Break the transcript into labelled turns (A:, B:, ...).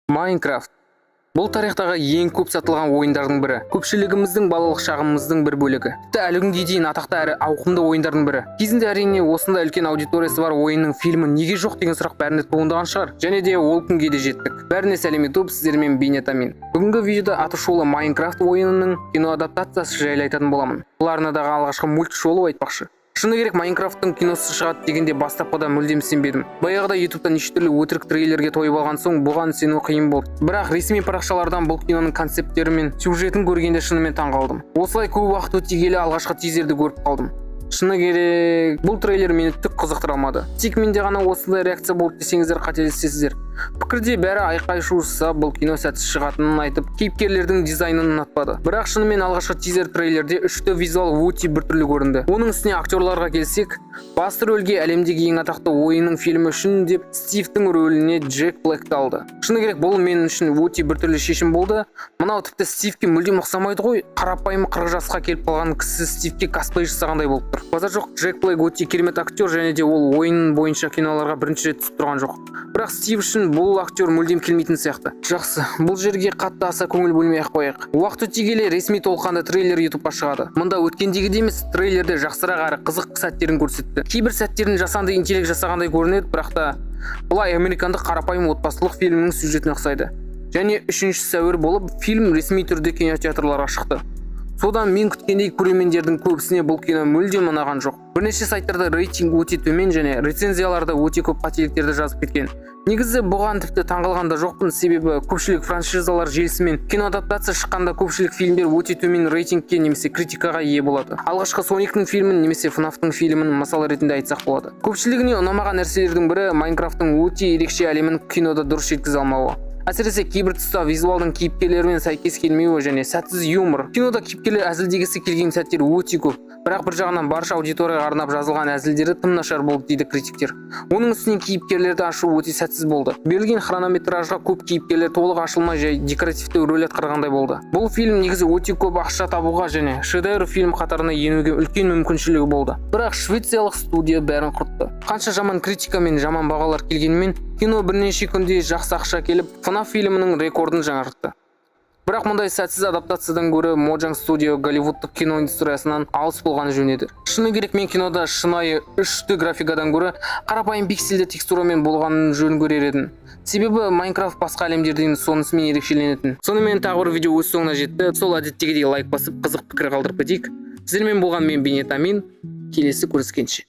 A: Майнкрафт — бұл тарихтағы ең көп сатылған ойындардың бірі, көпшілігіміздің балалық шағымыздың бір бөлігі, тіпті әлі күнге дейін атақты әрі ауқымды ойындардың бірі. Кезінде, әрине, осындай үлкен аудиториясы бар ойынның фильмі неге жоқ деген сұрақ бәрінде туындаған шығар. Және де ол күнге де жеттік. Бәріне сәлем, Ютуб! Сіздермен Бейнет Амин. Бүгінгі видеода аты шулы Майнкрафт ойынының кино адаптациясы жайлы айтатын боламын. Бұл арнадағы алғашқы мульт шолу айтпақшы. Шыны керек, Майнкрафттың киносы шығады дегенде бастапқыда мүлдем сенбедім. Баяғыда Ютубта неше түрлі өтірік трейлерге тойып алған соң, бұған сену қиын болды. Бірақ ресми парақшалардан бұл киноның концепттері мен сюжетін көргенде шынымен таң қалдым. Осылай көп уақыт өте келе алғашқы тизерді көріп қалдым. Шыны керек, бұл трейлер мені түк қызықтыра алмады. Тек менде ғана осындай реакция болды десеңіздер, қателесесіздер. Пікірде бәрі айқай шу жасап, бұл кино сәтсіз шығатынын айтып, кейіпкерлердің дизайнын ұнатпады. Бірақ шынымен алғашқы тизер трейлерде 3D визуал өте біртүрлі көрінді. Оның үстіне актерларға келсек, басты рөлге әлемдегі ең атақты ойынның фильмі үшін деп Стивтің рөліне Джек Блэкті алды. Шыны керек, бұл мен үшін өте біртүрлі шешім болды. Мынау тіпті Стивке мүлдем ұқсамайды ғой. Қарапайым 40 жасқа келіп қалған кісі Стивке косплей жасағандай болып тұр. Базар жоқ, Джек Блэк өте керемет актер және де ол ойын бойынша киноларға бірінші рет түсіп тұрған жоқ. Бірақ Стив үшін бұл актер мүлдем келмейтін сияқты. Жақсы, бұл жерге қатты аса көңіл бөлмей ақ қояйық. Уақыт өте келе ресми толыққанды трейлер Ютубқа шығады. Мұнда өткендегідей емес, трейлерде жақсырақ әрі қызық сәттерін көрсетті. Кейбір сәттерін жасанды интеллект жасағандай көрінеді, бірақ та былай американдық қарапайым отбасылық фильмнің сюжетіне ұқсайды. Және 3 сәуір болып, фильм ресми түрде кинотеатрларға шықты. Содан мен күткендей, көрермендердің көбісіне бұл кино мүлдем ұнаған жоқ. Бірнеше сайттарда рейтинг өте төмен және рецензияларда өте көп қателіктерді жазып кеткен. Негізі бұған тіпті таңғалған да жоқпын, себебі көпшілік франшизалар желісімен киноадаптация шыққанда көпшілік фильмдер өте төмен рейтингке немесе критикаға ие болады. Алғашқы Сониктің фильмін немесе ФНАФтың фильмін мысал ретінде айтсақ болады. Көпшілігіне ұнамаған нәрселердің бірі — Майнкрафттың өте ерекше әлемін кинода дұрыс жеткізе алмауы. Әсіресе кейбір тұста визуалдың кейіпкерлерімен сәйкес келмеуі және сәтсіз юмор. Кинода кейіпкерлер әзілдегісі келген сәттер өте көп, бірақ бір жағынан барша аудиторияға арнап жазылған әзілдері тым нашар болды дейді критиктер. Оның үстіне кейіпкерлерді ашу өте сәтсіз болды. Берілген хронометражға көп кейіпкерлер толық ашылмай, жай декоративті рөл атқарғандай болды. Бұл фильм негізі өте көп ақша табуға және шедевр фильм қатарына енуге үлкен мүмкіншілігі болды, бірақ швециялық студия бәрін құртты. Қанша жаман критика мен жаман бағалар келгенімен, кино бірнеше күнде жақсы ақша келіп, ФНАФ фильмінің рекордын жаңартты. Бірақ мұндай сәтсіз адаптациядан гөрі Mojang Studio голливудтық кино индустриясынан алыс болғаны жөн еді. Шыны керек, мен кинода шынайы 3D графикадан гөрі қарапайым пиксельді текстурамен болғанын жөн көрер едім. Себебі Майнкрафт басқа әлемдерден сонысымен ерекшеленетін. Сонымен, тағы бір видео өз соңына жетті. Сол әдеттегідей лайк басып, қызық пікір қалдырып кетейік. Сіздермен болған мен, Бейнет Амин. Келесі көріскенше.